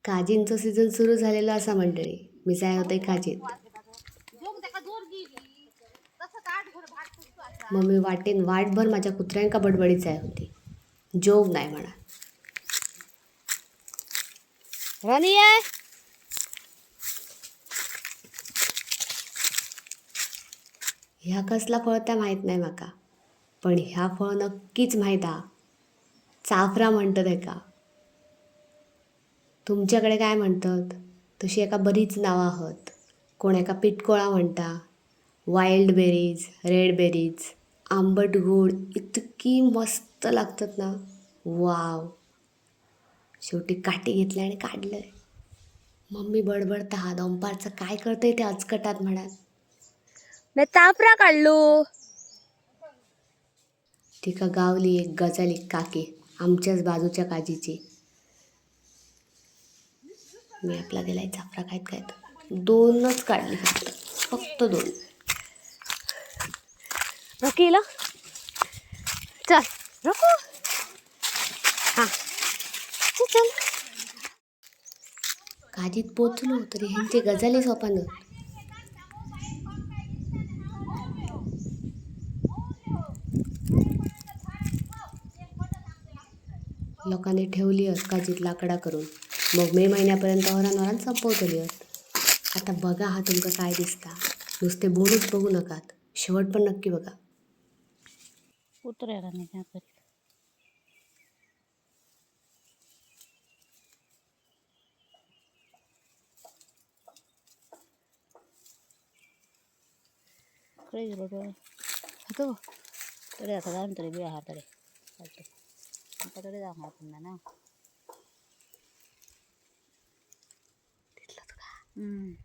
काजींचो season सुरू झालेलो असा मंडळी. मी जाय होते काजीत. मग मी वाटेन वाटभर माझ्या कुत्र्यांका बडबडीत जाय होती. जोग नाही म्हणा. राणी आहे. ह्या कसला फळ त्या माहीत नाही माका, पण ह्या फळ नक्कीच माहीत हा. चाफरा म्हणतात एका. तुमच्याकडे काय म्हणतात? तशी एका बरीच नावां आहत. कोण एका पिटकोळा म्हणता, वाईल्ड बेरीज, रेड बेरीज. आंबट गोड इतकी मस्त लागतात ना, वाव. शेवटी काठी घेतली आणि काढलंय. मम्मी बडबडता हा दंपारचं काय करतंय ते अचकटात म्हणाल. मी चाफरा काढलो. तिका गावली एक गजाली काकी आमच्याच बाजूच्या काजीची. मी आपला गेलाय चाफरा खायत खायत. दोनच काढली फक्त, फक्त दोन. रॉकी इला चल रॉकू, हा चल चल. काजीत पोचलो तरी ह्यांचे गजाली सोपान. लोकांनी ठेवली आहेत काजीत लाकडा करून, मग मे महिन्यापर्यंत वरान वरान संपवतली आहेत. आता बघा हा तुमका काय दिसता. नुसते बोलूच बघू नकात, शेवट पण नक्की बघा. उतरायला नाही त्या तरी. खंय गेलो तो? तो तरी आता जाऊन तरी बिया हा तरी चालतं आता तरी जाऊ आपण ना. दिसलं तुका? हम्म.